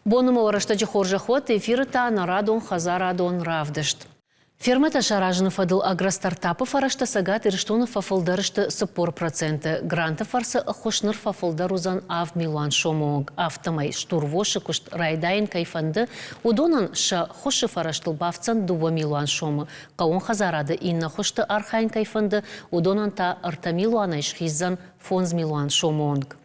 Боны ма рӕстӕджы хорзӕх уӕд, эфиры та нӕ радон хӕдзарадон равдыст. Фермӕтӕ саразыны фӕдыл агростартапы фӕрӕзтӕ Цӕгат Ирыстоны фӕфылдӕр сты 40%. Гранты фӕрцы ӕххуыс ныр фӕфылдӕр уыдзӕн 7 милуан сомы онг. Афтӕмӕй стурвосы куыст райдайын кӕй фӕнды, уыдонӕн сӕ хуысы фӕрӕзтыл бафтдзӕн 2 милуан сомы. Хъӕууон хӕдзарады иннӕ хуызты архайын кӕй фӕнды, уыдонӕн та 3 милуанӕй схиздзӕн 5 милуан сомы онг.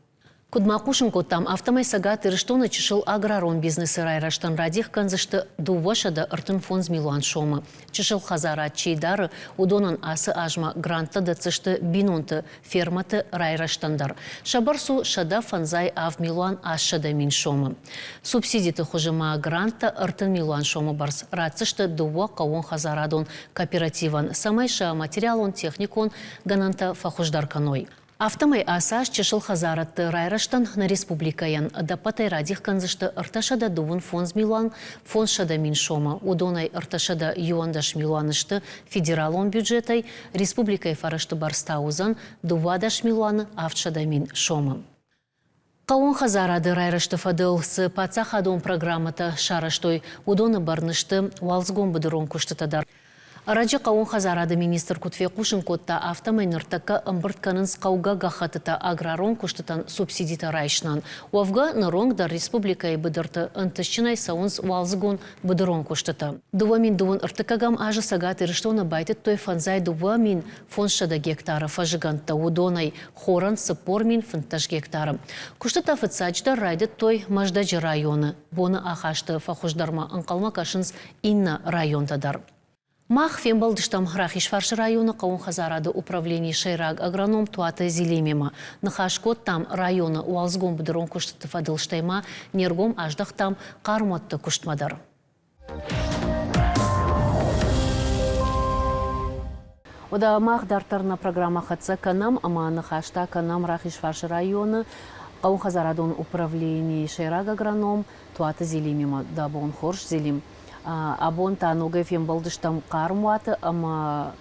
Куыд ма хъусын кодтам, афтӕмӕй Цӕгат Ирыстоны чысыл аграрон бизнесы райрӕзтӕн радих кӕндзысты 235 милуан сомы. Чысыл хӕдзарад чи дары, уыдонӕн ацы азмӕ гранттӕ дӕтдзысты бинонты фермӕты райрӕзтӕн дӕр. Сӕ бӕрц у 157 милуан 800 000 сомы. Субсидиты хуызы ма гранттӕ 30 милуан сомы бӕрц ратдзысты дыууӕ хъӕууонхӕдзарадон кооперативӕн, цӕмӕй сӕ материалон-техникон гӕнӕнтӕ фӕхуыздӕр кӕной. Афтӕмӕй ацы аз чысыл хӕдзарадты райрӕзтӕн нӕ республикӕйӕн ӕдӕппӕтӕй радих кӕндзысты 335 милуан 500 000 сомы. Уыдонӕй 311 милуаны сты федералон бюджетӕй, республикӕйы фӕрӕзты бӕрц та уыдзӕн 12 милуаны 700 000 сомы. Хъӕууон хӕдзарады райрӕзты фӕдыл цы паддзахадон программӕтӕ сарӕзтой, уыдоны бӕрны сты уалдзыгон быдырон куыстытӕ дӕр. Ӕрӕджы хъӕууон хӕдзарады министр куыд фехъусын кодта, афтӕмӕй ныртӕккӕ ӕмбырд кӕнынц хъӕугӕ гӕххӕттытӕ аграрон куыстытӕн субсидитӕ райсынӕн. Уӕвгӕ, ныронг дӕр республикӕйы быдырты ӕнтыстджынӕй цӕуынц уалдзыгон быдырон куыстытӕ. 2032 азы Цӕгат Ирыстоны байтыдтой 52 500 гектары фӕзыгӕндтӕ, уыдонӕй хорӕн 40 015 гектары. Куыстытӕ фыццаджыдӕр райдыдтой Мӕздӕджы районы. Боны ахасты фӕхуыздӕрмӕ ӕнхъӕлмӕ кӕсынц иннӕ районтӕ дӕр. Мах фембӕлдыстӕм Рахизфарсы районы хъӕууон хӕдзарады управленийы сӕйраг агроном Туаты Зелимимӕ. Ныхас кодтам районы уалдзыгон быдырон куыстыты фӕдыл, стӕй ма не ргом аздӕхтам хъӕрмуӕтты куыстмӕ дӕр. Уӕдӕ мах дарддӕр нӕ программӕ хӕццӕ кӕнӕм ӕмӕ ныхӕстӕ кӕнӕм Рахизфарсы районы хъӕууонхӕдзарадон управленийы сӕйраг агроном Туаты Зелимимӕ. Дӕ бон хорз, Зелим. Абон та ногӕй фембӕлдыстӕм хъармуаты ӕмӕ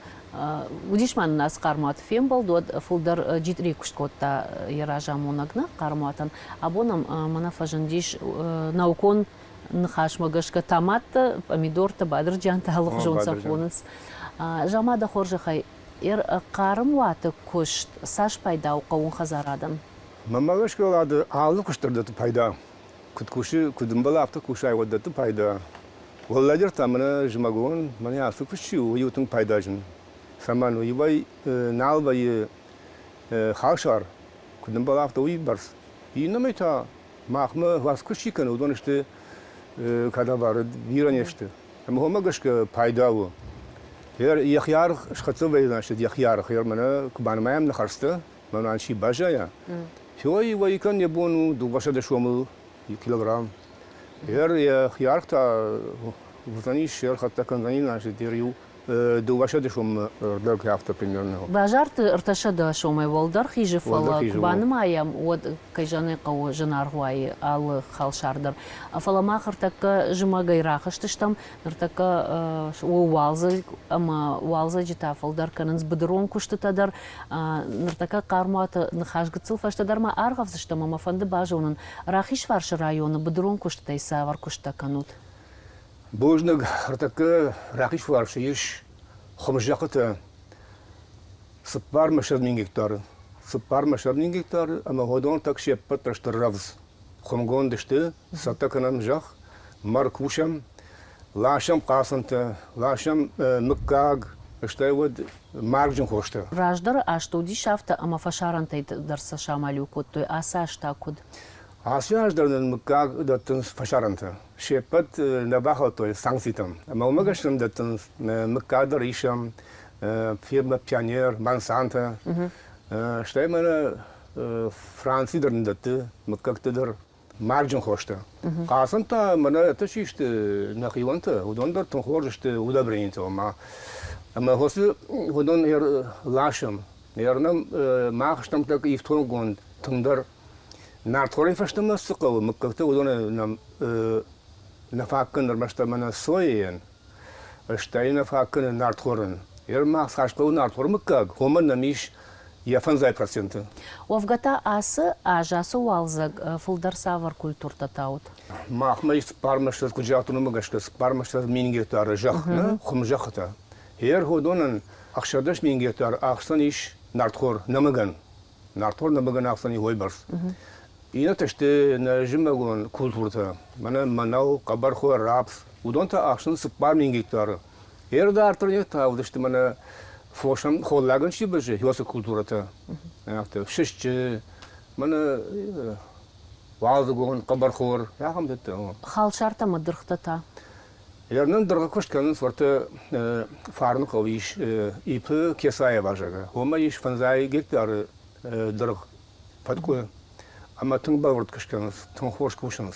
уыдис ма нын ацы хъармуаты фембӕлд, уӕд фылдӕр джитъри куыст кодта йӕ разамонӕг нӕ хъармуатӕн. Абон ӕм мӕнӕ фӕзындис наукон ныхасмӕ гӕсгӕ томаттӕ, помидортӕ, бадырджантӕ алыхуызон сӕ хонынц. Зӕгъ-ма дӕ хорзӕхӕй, хъарм уаты куыст цас пайда у хъӕууон хӕдзарадӕн? Мӕнмӕ гӕсгӕ алы куыст дӕр дӕтты пайда. Куыд кусы, куыд ӕмбӕлы, афтӕ кусай, уӕд дӕтты пайда. Уӕлладжыр та мӕнӕ зымӕгон, мӕнӕ ацы куыст чи у, уый у тынг пайдаджын. Цӕмӕн? Иуӕй нал вӕййы халсар, куыд ӕмбӕлы, афтӕ уый бӕрц. Иннӕмӕй та махмӕ уац куыст чи кӕны, уыдон сты кадавары, бирӕ не сты. Ӕмӕ уымӕ гӕсгӕ пайда у. Йӕхи аргъ схӕццӕ вӕййы, значит, йӕхи аргъ. Мӕнӕ куы банымайӕм нӕ хӕрдзтӕ, мӕнӕн чи баззайа, Фиой уӕйкӕн йӕ бон у 200 сомыл килограмм. Йӕхи аргъ та уыдзӕнис, ӕрхӕццӕ кӕндзӕни, значит, иу 200 сомы рдӕг афтӕ примерно. Базарты 300 сомӕй уӕлдӕр хизы, фӕлӕ куы банымайӕм, уӕд, кӕй зӕгъын ӕй хъӕуы, зынаргъ уайы алы халсар дӕр. Фӕлӕ мах ӕртӕккӕ зымӕгӕй рахызтыстӕм, ныртӕккӕ у уалдзӕг ӕмӕ уалдзӕджы та фылдӕр кӕнынц быдырон куыстытӕ дӕр. Ныртӕккӕ хъӕрмуаты ныхас гыццыл фӕстӕдӕр ма аргъӕвдзыстӕм ӕмӕ фӕнды базонын, Рахизфарсы районы быдырон куыстытӕй цавӕр куысттӕ кӕнут? Бузныг, ныртӕккӕ Рахизфарсы ис хуымзӕххытӕ 4 мӕсӕр 1000 гектары. 4 мӕсӕр 1000 гектары ӕмӕ уыдон так се ппӕт дӕр сты рӕвдз. Хуымгонд сты, цӕттӕ кӕнӕм зӕхх, мӕр кусӕм, ласӕм хъацӕнтӕ, ласӕм мыггаг, стӕй уӕд маргджын хостӕ. Раздӕры азты уыдис афтӕ, ӕмӕ фӕсарӕнтӕй дӕр сӕ самалиу кодтой. Ацы аз та куыд? Ацы аз дӕр нын мыггаг дӕттынц фӕсарӕнтӕ. Се ппӕт нӕ бахаудтой санкцитӕм. Ӕмӕ уымӕ гӕсгӕ нын дӕттынц мыггаг дӕр исӕм, фирмӕ Пионер, Монсанто. Стӕй мӕнӕ Франци дӕр нын дӕтты, мыггӕгты дӕр маргджын хостӕ. Хъацӕн та мӕнӕ это систы нӕхионтӕ, уыдон дӕр тынг хорз сты удобренийтӕ ома. Ӕмӕ хосы уыдон ласӕм. Нӕм мах стӕм так ифтонггонд тынгдӕр. Нартхорӕй фӕстӕмӕ цы хъӕуы мыггӕгтӕ, уыдон нӕм нӕ фаг кӕны ӕрмӕстдӕр мӕнӕ сойӕйӕн, стӕй нӕ фаг кӕны нартхорӕн. Ер мах цас хъӕуы нартхор мыггаг, уымӕн нӕм ис Йӕ 5%. Уӕвгӕ та ацы аз, ацы уалдзӕг фылдӕр цавӕр культуртӕ таут? Махмӕ ис 24, куыд загътон, уымӕ гӕсгӕ 24 000 гектары зӕхх, хуымзӕххытӕ. Ӕргъодонӕн 16 000 гектар ӕхсӕн ис нартхор нӕмыгӕн. Нартхор нӕмыгӕн ӕхсӕн и уойбӕрц. Иннӕтӕ сты нӕ зымӕгон культуртӕ, мӕнӕ мӕнӕу, хъӕбӕрхор, рапс. Уыдон та ӕхсынц 4 000 гектары. Ӕрдарддӕр не ртаудысты мӕнӕ фосӕн холлагӕн чи бӕззы, уыцы культурӕтӕ. Афтӕ сысджы, мӕнӕ уалдзыгон хъӕбӕрхор, ахӕм дӕттӕ. Халсартӕ ӕмӕ дыргътӕ та? Ернын дыргъы куыст кӕнынц уӕртӕ Фарны хъӕуы ис ИП Кесаева, зӕгъгӕ. Уымӕ ис 5 гектары дыргъ фӕткъуы ӕмӕ тынг бӕлвырд куыст кӕнынц, тынг хорз кусынц.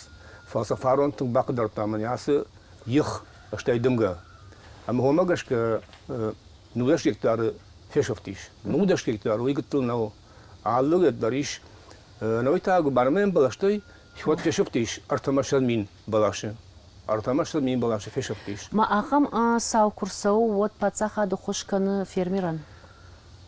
Фӕлӕ сӕ фарон тынг бахъыгдардта мӕнӕ ацы их, стӕй дымгӕ. Ӕмӕ уымӕ гӕсгӕ 19 гектары фесӕфтис. 19 гектар уый гыццыл нӕу. Алы дӕр ис. Ӕнӕуый та гуыбармӕ ӕмбӕлӕстӕй уӕд фесӕфтис 3 000 бӕласы. 3 000 бӕласы фесӕфтис. Ма ахӕм цау куы рцӕуы, уӕд паддзахад ӕххуыс кӕны фермерӕн?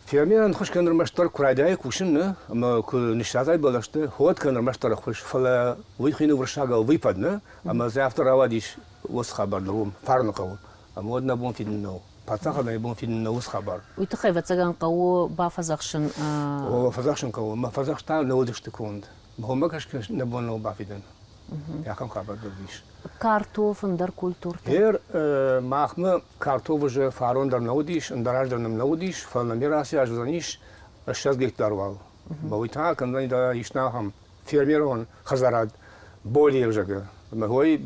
Фермерӕн ӕххуыс кӕны ӕрмӕстдӕр куы райдайа кусын, нӕ, ӕмӕ куы ныссадзай бӕлӕсты, уӕд кӕны ӕрмӕстдӕр ӕххуыс, фӕлӕ уый хуыйны уырыссагау выпад, нӕ, ӕмӕ дзы афтӕ рауадис уыцы хабар дӕр уым, Фарны хъӕуы. Ӕмӕ уӕд нӕ бон фидын нӕу. Паддзахадӕн йӕ бон фидын нӕу уыцы хабар. Уый тыххӕй, ӕвӕццӕгӕн, хъӕуы бафӕдзӕхсын. О, фӕдзӕхсын хъӕуы. Мӕ фӕдзӕхст та нӕ уыдысты конд. Бонмӕ гӕсгӕ нӕ бон нӕу бафидын. Ахӕм хабар дӕр ис. Картоф, ӕндӕр культуртӕ. Ер махмӕ картоф уже фарон дӕр нӕ уыдис, ӕндӕр аз дӕр нӕм нӕ уыдис, фӕлӕ нӕм ер ацы аз уыдзӕнис 20 гектар уал. Мӕ уый та кӕндзӕни дӕр ис ахӕм фермерон хӕдзарад Болийы ӕвзагы. Ӕмӕ уый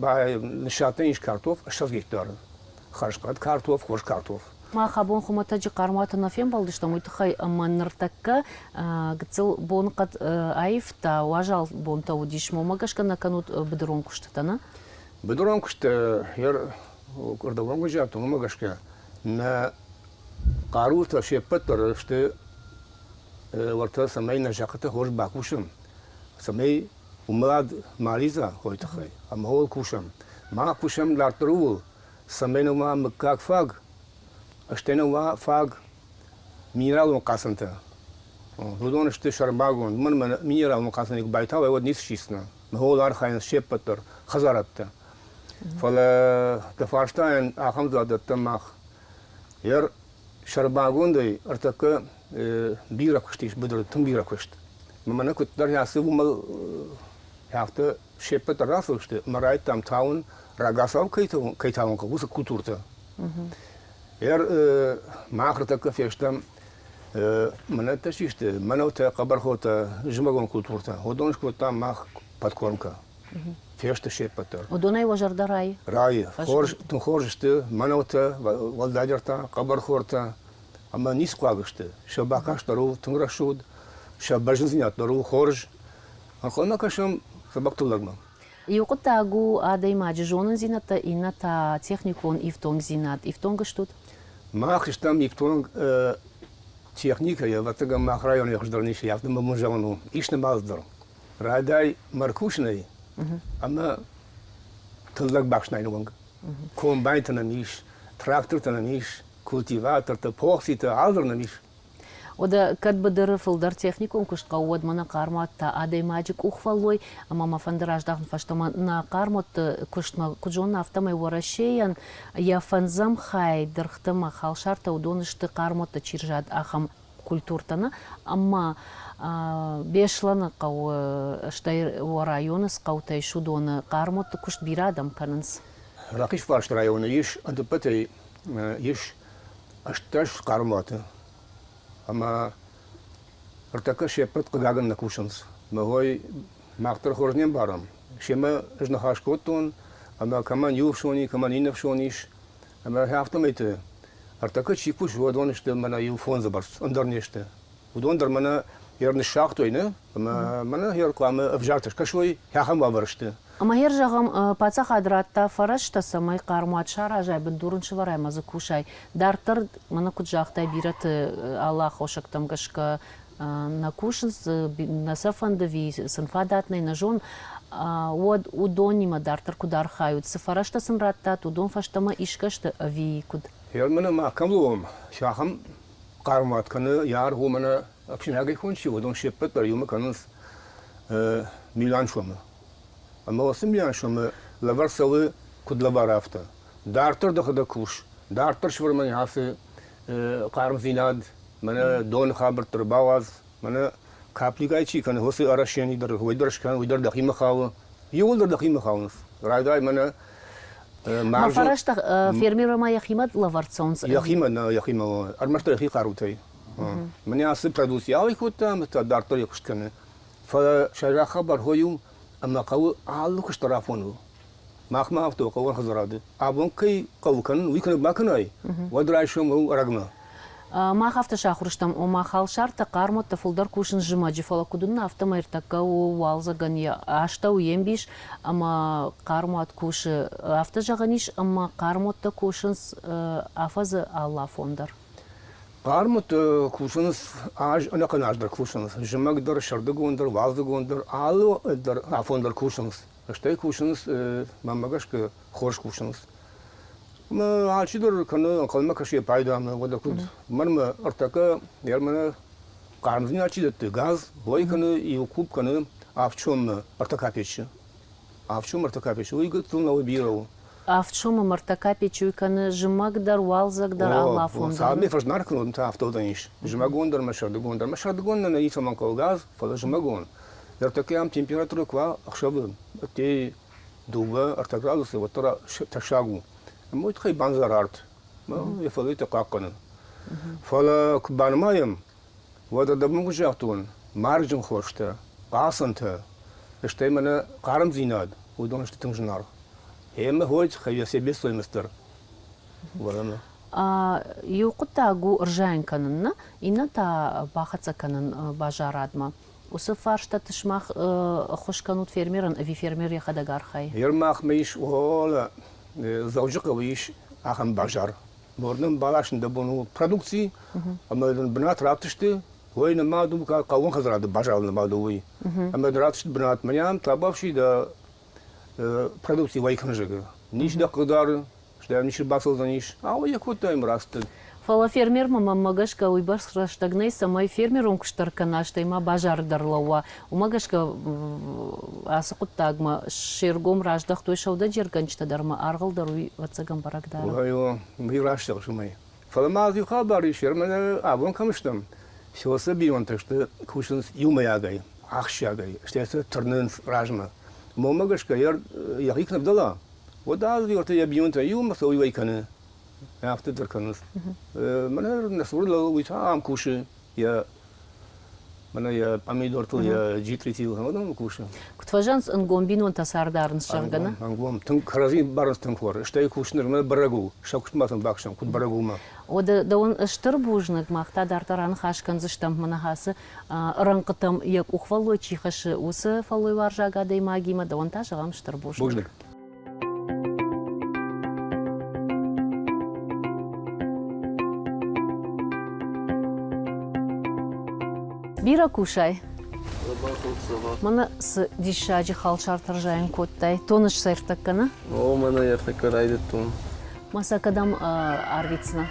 ныссадтӕн ис картоф 20 гектары. Хӕрзхъӕд картоф, хорз картоф. Мах абон хуымӕтӕджы хъӕрмуаты нӕ фембӕлдыстӕм, уый тыххӕй ӕмӕ ныртӕккӕ гыццыл боныхъӕд аивта, уазал бонтӕ уыдис. Уымӕ гӕсгӕ нӕ кӕнут быдырон куыстытӕ, нӕ? Быдырон куысты ӕрдӕбон куы загътон, уымӕ гӕсгӕ нӕ хъарутӕ се ппӕт дӕр сты уӕртӕ цӕмӕй нӕ зӕххытӕ хорз бакусӕм, цӕмӕй уымӕлад ма лидза уой тыххӕй. Ӕмӕ ууыл кусӕм. Мах кусӕм дарддӕр ууыл, цӕмӕй нӕ уа мыггаг фаг, стӕй нӕ уа фаг минералон хъацӕнтӕ. Уыдон сты сӕрмагонд. Уымӕн ӕмӕ минералон хъацӕнӕй куы байтауай, уӕд ницы сисдзынӕ. Мӕ архайынц се ппӕт дӕр хӕдзарадтӕ. Фӕлӕ дӕ фарстайӕн ахӕм дзуапп дӕттӕм мах. Йӕ сӕрмагондӕй ӕртӕккӕ бирӕ куыст ис быдыры, тынг бирӕ куыст. Мӕнӕ куыддӕр ацы уымӕл афтӕ се ппӕт дӕр рацыдысты ӕмӕ райдыдтам тауын, рагацау кӕй тауын хъӕуы, уыцы культуртӕ. Мах ӕртӕккӕ фестӕм мӕнӕттӕ систы, мӕнӕутӕ, хъӕбӕрхортӕ, зымӕгон культуртӕ. Уыдон скодтам мах подкормка. Фесты се ппӕт дӕр. Уыдонӕй уӕ зӕрдӕ райы? Райы. Хорз, тынг хорз сты мӕнӕутӕ, уӕлдайдӕр та хъӕбӕрхортӕ. Ӕмӕ ницы хъуаг сты. Сӕ бакаст дӕр у тынг рӕсугъд, сӕ бӕзндзинад дӕр у хорз. Ӕнхъӕлмӕ кӕсӕм Сабакты лӕгмӕ. Иу хъуыддаг у адӕймаджы зонындзинӕдтӕ, иннӕ та техникон ифтонгдзинад. Ифтонг стут? Мах стӕм ифтонг техникӕйӕ, ӕвӕццӕгӕн, мах районы хуыздӕр ницы, афтӕ мӕ бон зӕгъын у. Ис нымӕц дӕр. Райдай мӕркусынӕй ӕмӕ тыллӕг бафснайыны онг. Комбайнтӕ нӕм ис, трактортӕ нӕм ис, культиватортӕ, похцитӕ, алдӕр нӕм ис. Уӕдӕ кӕд быдыры фылдӕр техникон куыст хъӕуы, уӕд мӕнӕ хъӕрмуат та адӕймаджы къухфӕллой ӕмӕ мӕ фӕнды раздахын фӕстӕмӕ нӕ хъӕрмуӕтты куыстмӕ. Куыд зонын, афтӕмӕй Уӕрӕсейӕн йӕ фӕндзӕм хай дыргъты ӕмӕ халсартӕ уыдон сты хъӕрмуӕтты чи рзад, ахӕм культуртӕ нӕ. Ӕмӕ Беслӕны хъӕуы, стӕй уӕ районы цы хъӕутӕ ис, уыдоны хъӕрмуӕтты куыст бирӕ адӕм кӕнынц. Рахизфарсты районы ис ӕдыппӕтӕй ис 18 хъӕрмуаты ӕмӕ ӕртӕккӕ се ппӕт хъыгагӕн нӕ кусынц. Мӕгой мах дӕр хорз не мбарӕм. Семӕ ӕз ныхас кодтон, ӕмӕ кӕмӕн иу ӕфсон и, кӕмӕн иннӕ ӕфсон ис. Ӕмӕ афтӕмӕйты ӕртӕккӕ чи кусы, уыдон сты мӕнӕ иу фондзы бӕрц, ӕндӕр не сты. Уыдон дӕр мӕнӕ йӕ ныссагътой, нӕ? Ӕмӕ мӕнӕ йӕ хъуамӕ ӕвзартӕ скӕсой, ахӕм уавӕр сты. Ӕмӕ йӕ зӕгъӕм, паддзахад радта фӕрӕзтӕ, цӕмӕй хъӕрмуат саразай, бындур ын сӕвӕрай ӕмӕ дзы кусай. Дарддӕр, мӕнӕ куыд загътай, бирӕты алы аххосӕгтӕм гӕсгӕ нӕ кусынц, нӕ сӕ фӕнды ӕви сын фадат нӕй, нӕ зон, уӕд уыдонимӕ дарддӕр куыд архайут, цы фӕрӕзтӕ сын радтат, уыдон фӕстӕмӕ исгӕ сты ӕви куыд? Германы ма кӕм уом, ахӕм хъӕрмуат кӕны йӕ аргъ у мӕнӕ. ӕфсинагӕй конд чи у, уыдон се ппӕт дӕр иумӕ кӕнынц милуан сомы. Ӕмӕ уыцы милуан сомы лӕвӕрд цӕуы куыд лӕвар, афтӕ. Дарддӕр дӕхӕдӕг кус, дарддӕр сывӕрмӕ ацы хъармдзинад, мӕнӕ доны хабӕртты ӕрбауадз, мӕнӕ каплигай чи кӕны, уыцы арӕсени дӕр уый дӕр скӕн, уый дӕр дӕхимӕ хауы. Иууылдӕр дӕхимӕ хауынц. Райдай мӕнӕ Мӕ фӕрӕзтӕ фермермӕ йӕхимӕ лӕвӕрд цӕуынц? Йӕхимӕ нӕ, йӕхимӕ, ӕрмӕстдӕр йӕхи хъарутӕй. Мӕнӕ ацы продукци ауӕй кодта ӕмӕ та дарддӕр йӕ куыст кӕны. Фӕлӕ сӕйраг хабар хой у, ӕмӕ хъӕуы алы куыст дӕр афоныл. Махмӕ афтӕ у хъӕууон хӕдзарады. Абон кӕй хъӕуы кӕнын, уый куы нӕ бакӕнай, уӕд райсом у ӕрӕгмӕ. Мах афтӕ сахуыр стӕм, ома халсартӕ, хъӕрмуӕттӕ фылдӕр кусынц зымӕджы, фӕлӕ куыд уынын, афтӕмӕй ӕртӕккӕ у уалдзӕгӕн йӕ астӕу, йе мбис, ӕмӕ хъӕрмуат кусы. Афтӕ зӕгъӕн ис, ӕмӕ хъӕрмуӕттӕ кусынц афӕдзы алы афон дӕр. Хъӕрмуттӕ кусынц аз ӕнӕхъӕн аз дӕр кусынц. Зымӕг дӕр, сӕрдыгон дӕр, уалдзыгон дӕр, алы дӕр афон дӕр кусынц. Стӕй кусынц, мӕнмӕ гӕсгӕ, хорз кусынц. Ӕмӕ алчидӕр кӕны ӕнхъӕлмӕ кӕсы йӕ пайдамӕ, уӕдӕ куыд? Мӕнмӕ ӕртӕккӕ мӕнӕ хъармдзинад чи дӕтты, газ, уый кӕны иу куб кӕны 7 соммӕ 3 капеччы. 7 сом 3 капеччы, уый гыццыл нӕу, бирӕ у. 7 сомы 3 капеччы уый кӕны зымӕг дӕр, уалдзӕг дӕр, алы афон дӕр. Цалынмӕ фӕзынаргъ кӕнон, та афтӕ уыдзӕнис. Зымӕгон дӕр ӕмӕ сӕрдыгон дӕр. Мӕ сӕрдыгон нӕ ницӕмӕн хъӕуы газ, фӕлӕ зымӕгон. Ӕртӕккӕ ам температурӕ куы уа ӕхсӕвы, ӕдде 2-3 градусы, уӕддӕр тӕссаг у. Ӕмӕ уый тыххӕй бандзар арт. Йӕ фӕллӕйттӕ хъахъхъӕны. Фӕлӕ куы банымайӕм, уӕд адӕмон куы загътон, маргджын хостӕ, хъацӕнтӕ, стӕй мӕнӕ хъармдзинад, уыдон сты тынг зынаргъ. Ӕмӕ хой тыххӕй йӕ себестоимость дӕр. Уӕлӕмӕ. Иу хъуыддаг у ӕрзайын кӕнын, нӕ, иннӕ та бахӕццӕ кӕнын базарадмӕ. Уыцы фарстаты сымах ӕххуыс кӕнут фермерӕн ӕви фермер йӕхӕдӕг архайы? Ермахмӕ ис, о, Дзӕуджыхъӕуы ис ахӕм базар. Норнын баласын дӕ бон у продукци, ӕмӕ дын бынат ратдзысты, уый нымад у, хъӕууон хӕдзарады базар нымад у уый. Ӕмӕ дын ратдзысты бынат, мӕнӕ ам табуафси дӕ продукци уӕй кӕны, зӕгъы. Ницы дӕ хъыгдары, стӕй ницы бацӕудзӕнис. Ауӕй йӕ кодтаем раст. Фӕлӕ фермермӕ мӕнмӕ гӕсгӕ уыйбӕрц рӕстӕг нӕй, цӕмӕй фермерон куыст дӕр кӕна, стӕй ма базары дӕр лӕууа. Уымӕ гӕсгӕ ацы хъуыддагмӕ се ргом раздӕхтой сӕудӕджергӕнджытӕ дӕр ӕмӕ аргъыл дӕр уый, ӕвӕццӕгӕн, бӕрӕг дары. Уый раст зӕгъыс уымӕй. Фӕлӕ ма иу хабар ис, ӕмӕ абон кӕм стӕм, сӕ бинонтӕ сты кусынц иумӕйагӕй, ахсджиагӕй, стӕй сӕ тырнынц размӕ. Уымӕ гӕсгӕ йӕхи куы нывдӕла, уӕд алы йӕ бинонтӕ иумӕ сӕ уый кӕны. Афтӕ дӕр кӕнынц. Мӕнӕ нӕ цуры лӕууы, уый та ам кусы йӕ мӕнӕ йӕ пъамидортыл, йӕ джитъритыл, уыдон кусы. Куыд фӕзӕгъынц, ӕнгом бинонтӕ цардарынц, зӕгъгӕ, нӕ? Ӕнгом, тынг кӕрӕдзи барынц тынг хорз. Стӕй кусын нырмӕ бӕрӕг у, сӕ куыстмӕ сын бакӕсӕм, куыд бӕрӕг у, уымӕ. Уӕдӕ дӕуӕн стыр бузныг, мах та дарддӕр аныхас кӕндзыстӕм мӕнӕ ацы рӕнхъытӕм йӕ къухвӕллой чи хӕссы, уыцы фӕллойуарзаг адӕймагимӕ. Дӕуӕн та зӕгъӕм стыр бузныг. Бузныг. Бирӕ кусай? Мӕнӕ цы диссаджы халсартӕ рзайын кодтай. Тоныс сӕ ӕртӕккӕ, нӕ? О, мӕнӕ ӕртӕккӕ райдыдтон. Ма сӕ кӕдӕм арвитдзынӕ?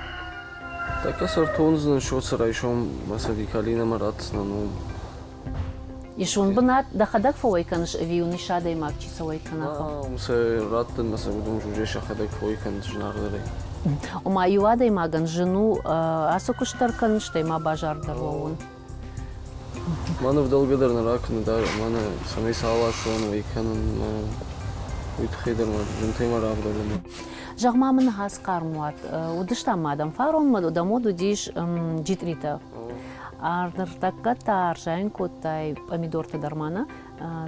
Тӕккӕ сӕ ӕртондзынӕн соцы райсом мӕ сӕ Викалинӕмӕ ратдзынӕн уым. Ис уын бынат, дӕхӕдӕг фӕуӕй кӕныс ӕви уын ис адӕймаг, чи сӕ уӕй кӕна? Уым сӕ раттын мӕ сӕ уыдон уже сӕхӕдӕг фӕуӕй кӕнынц зынаргъдӕрӕй. Ома иу адӕймагӕн зын у ацы куыст дӕр кӕнын, стӕй ма базар дӕр лӕууын. Мӕн ӕвдӕлгӕ дӕр нӕ ракӕны дӕр, мӕнӕ цӕмӕй сӕ аласон, уӕй кӕнын, уый тыххӕй дӕр мӕ зынтӕй мӕ равдӕлы. Зӕгъ-ма мын, ацы хъармуат уыдыстӕм ма дӕм фаронмӕ, дӕм уӕд уыдис джитъритӕ. Ныртӕккӕ та ӕрзайын кодтай пъамидортӕ дӕр ма нӕ?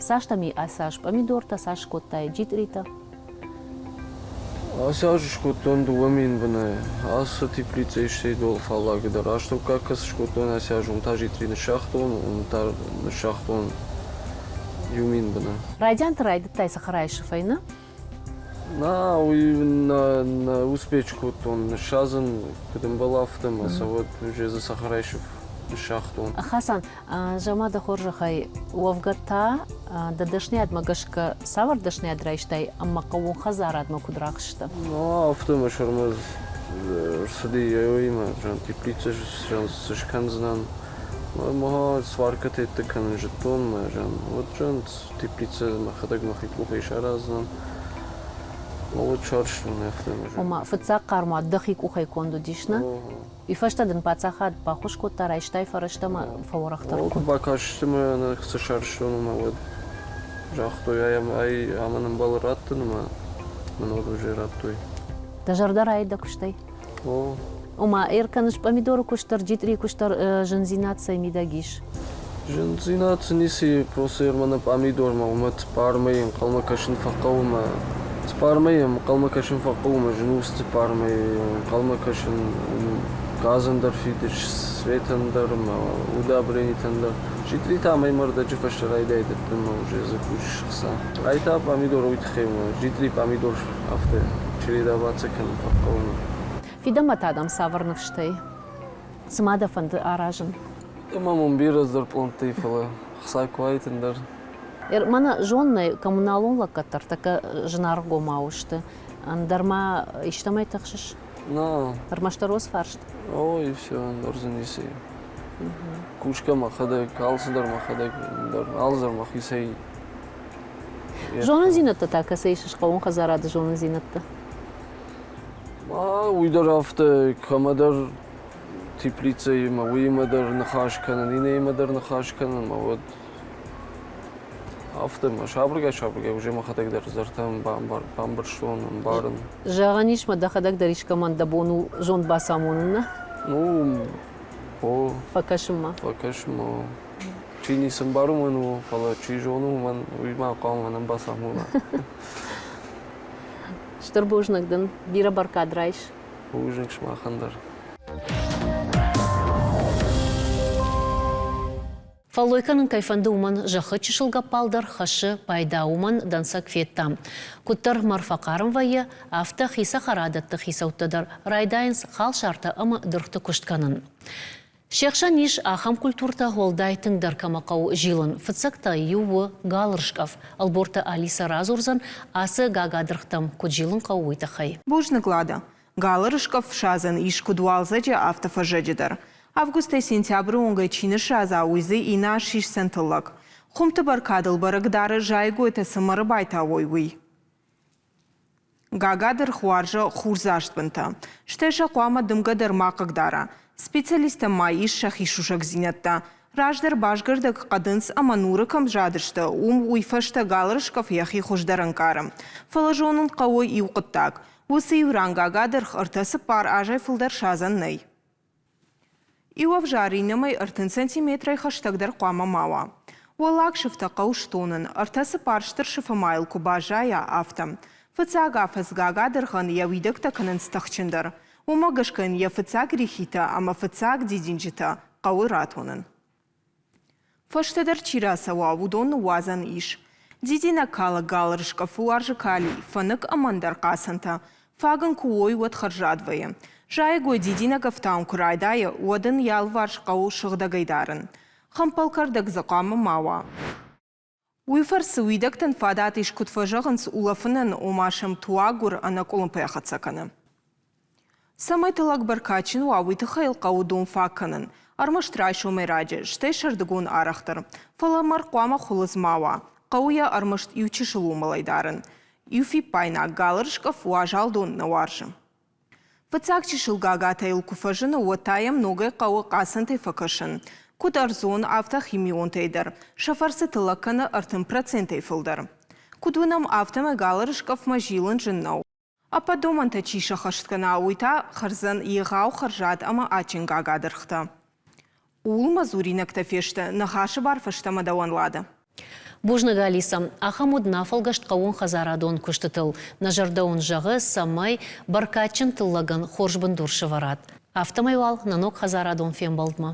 Цас дӕм и цас пъамидортӕ, цас скодтай джитъритӕ? Ацы аз скодтон 2000 бынӕй. Ацы теплицӕйы стӕй дол фаллагы дӕр астӕуккаг кӕцы скодтон ацы аз, уым та джитъри ныссагътон, уым та ныссагътон 1000 быны. Райдианты райдыдтай цӕхӕрайы сыфӕй, нӕ? Нӕ, уый нӕ успеть кодтон ныссадзын, куыд ӕмбӕлы, афтӕ ӕмӕ сӕ уӕд уже дзы цӕхӕрайы сыф ныссагътон. Хасан, зӕгъ-ма дӕ хорзӕхӕй, уӕвгӕ та дӕ дӕсныйадмӕ гӕсгӕ цавӕр дӕсныйад райстай ӕмӕ хъӕууон хӕдзарадмӕ куыд рахызтӕ? Ну, афтӕ мӕ сӕрмӕ рцыди йӕ теплицӕ цы скӕндзынӕн. Мӕ сваркӕтӕ кӕнын зыдтон, мӕ зӕн уӕд зӕн теплицӕ мӕхӕдӕг мӕхи къухӕй сараздзынӕн. Уӕд сарӕзтон афтӕ. Ома, фыццаг хъӕрмуат дӕхи къухӕй конд уыдис, нӕ? Уый фӕстӕ дын паддзахад баххуыс кодта, райстай фӕрӕзтӕ ӕмӕ фӕуӕрӕхдӕр куы бакастысты мӕ цы сарӕзтон, ӕмӕ уӕд загътой, ай ай амӕн ӕмбӕлы раттын ӕмӕ мын уӕд уже радтой. Дӕ зӕрдӕ райы дӕ куыстӕй? О. Ома, ӕркӕныс помидоры куыст дӕр, джитърийы куыст дӕр зындзинад цӕй мидӕг ис? Зындзинад цы ницы, просто мӕнӕ пъамидормӕ уымӕ цыппармӕ ӕнхъӕлмӕ кӕсын фӕхъӕуы мӕ цыппармӕ ӕнхъӕлмӕ кӕсын фӕхъӕуы мӕ зын у цыппармӕ ӕнхъӕлмӕ кӕсын газӕн дӕр фидыс, светӕн дӕр ӕмӕ удобренитӕн дӕр. Джитъри та мӕй мӕрдӕджы фӕстӕ райдай дӕттынмӕ уже дзы кусыс хца. Ай та пъамидор уый тыххӕй ӕмӕ джитъри пъамидор афтӕ чередоваться кӕнын фӕхъӕуы. Фидӕнмӕ та дӕм цавӕр ныфстӕй? Цы ма дӕ фӕнды аразын? Ӕмӕ мын бирӕ цыдӕр пълӕнттӕ и, фӕлӕ хца куы уаид ӕндӕр. Мӕнӕ зоннӕй коммуналон лӕггӕдтӕ ӕртӕккӕ зынаргъгомау сты. Ӕндӕр ма истӕмӕй тыхсыс? На. Ӕрмӕстдӕр уыцы фарст? О, и все, ӕндӕр дзы ницы. Кусгӕ мӕхӕдӕг, алцыдӕр мӕхӕдӕг, ӕндӕр алцыдӕр мӕхицӕй. Зонындзинӕдтӕ та кӕцӕй исыс хъӕууон хӕдзарады зонындзинӕдтӕ? Уый дӕр афтӕ кӕмӕдӕр теплицӕимӕ, уыимӕ дӕр ныхас кӕнын, иннӕимӕ дӕр ныхас кӕнын, ӕмӕ уӕд афтӕ мӕ сабыргай-сабыргай уже мӕхӕдӕг дӕр зӕрдӕ бамбӕрстон, ӕмбарын. Зӕгъӕн ис, мӕ дӕхӕдӕг дӕр искӕмӕн дӕ бон у зонд бацамонын, нӕ? Ну, о. Фӕкӕсынмӕ? Фӕкӕсынмӕ. Чи ницы ӕмбары, уымӕн у, фӕлӕ чи зоны, уымӕн уый ма хъуамӕ мӕнӕн бацамона. Стыр бузныг дын, бирӕ бӕркад райс. Бузныг сымахӕн дӕр. Фӕллой кӕнын кӕй фӕнды, уымӕн зӕххы чысыл гӕппӕл дӕр хӕссы пайда, уымӕн дӕнцӕг федтам. Куыддӕр мӕр фӕхъарм вӕййы, афтӕ хи цӕхӕрадӕтты хицӕуттӕ дӕр райдайынц халсартӕ ӕмӕ дыргъты куыст кӕнын. Се хсӕн ис ахӕм культуртӕ уӕлдай тынгдӕр кӕмӕ хъӕуы зилын. Фыццӕгтӕ иу у галырскъӕф. Ӕлборты Алисӕ радзурдзӕн, ацы гагадыргътӕм куыд зилын хъӕуы, уый тыххӕй. Бузныг, Лада. Галырскъӕф садзӕн ис куыд уалдзӕджы, афтӕ фӕззӕджы дӕр. Августӕй сентябры онг ӕй чи ныссадза, уый дзы иннӕ аз сисдзӕн тыллӕг. Хуымты бӕркадыл бӕрӕг дары зайӕгойтӕ цы мӕры байтауой, уый. Гагадыргъ уарзы хурдзаст бынтӕ. Стӕй сӕ хъуамӕ дымгӕ дӕр ма хъыгдара. Специалисттӕм ма ис сӕхи сусӕгдзинӕдтӕ. Раздӕр басгӕрдӕг хъӕдындз ӕмӕ нуры кӕм задысты, уым уый фӕстӕ галырыскъӕф йӕхи хуыздӕр ӕнкъары. Фӕлӕ зонын хъӕуы иу хъуыддаг. Уыцы иу ран гагадыргъ ӕртӕ-цыппар азӕй фылдӕр садзӕн нӕй. Иу ӕвзар иннӕмӕй 30 сантиметрӕй хӕстӕгдӕр хъуамӕ ма уа. Уӕллаг сыфтӕ хъӕуы стонын, ӕртӕ-цыппар стыр сыфы ма йыл куы баззайа, афтӕ. Фыццаг афӕдз гагадыргъӕн йӕ уидӕгтӕ кӕнынц тыхджындӕр. Уымӕ гӕсгӕ йын йӕ фыццаг рихитӕ ӕмӕ фыццаг дидинджытӕ хъӕуы ратонын. Фӕстӕдӕр чи рацӕуа, уыдон ныууадзӕн ис. Дидинӕгкалӕг галырыскъӕф уарзы кали, фӕнык ӕмӕ ӕндӕр хъацӕнтӕ. Фаг ын куы уой, уӕд хӕрзад вӕййы. Зайӕгой дидинӕг ӕфтауын куы райдайы, уӕд ын йӕ алыварс хъӕуы сыгъдӕгӕй дарын. Хӕмпӕлкӕрдӕг дзы хъуамӕ ма уа. Уый фӕрцы уидӕгтӕн фадат ис, куыд фӕзӕгъынц, улӕфынӕн, ома сӕм туаггуыр ӕнӕкъуылымпыйӕ хӕццӕ кӕны. Цӕмӕй тыллӕг бӕркадджын уа, уый тыххӕй йыл хъӕуы дон фаг кӕнын. Ӕрмӕст райсомӕй раджы, стӕй сӕрдыгон арӕхдӕр. Фӕлӕ мӕр хъуамӕ хуылыдз ма уа. Хъӕуы йӕ ӕрмӕст иу чысыл уымӕлӕй дарын. Иу фиппаинаг галырыскъӕф уазал дон нӕ уарзы. Фыццаг чысыл гагатӕ йыл куы фӕзыны, уӕд та йӕм ногӕй хъӕуы хъацӕнтӕй фӕкӕсын. Куыд ӕрдзон, афтӕ химионтӕй дӕр. Сӕ фӕрцы тыллӕг кӕны 30 процентӕй фылдӕр. Куыд уынӕм, афтӕмӕй галырыскъӕфмӕ зилын зын нӕу. Ӕппӕт домӕнтӕ чи сӕххӕст кӕна, уый та хӕрдзӕн егъау хӕрзад ӕмӕ адджын гагадыргътӕ. Ууыл мӕ дзуринӕгтӕ фесты, ныхасы бар фӕстӕмӕ дӕуӕн, Лада. Бузныг, Алиса. Ахӕм уыд нӕ фӕлгӕст хъӕууонхӕдзарадон куыстытыл. Нӕ зӕрдӕ уын зӕгъы, цӕмӕй бӕркадджын тыллӕгӕн хорз бындур сӕвӕрат. Афтӕмӕй уал нӕ ног хӕдзарадон фембӕлдмӕ.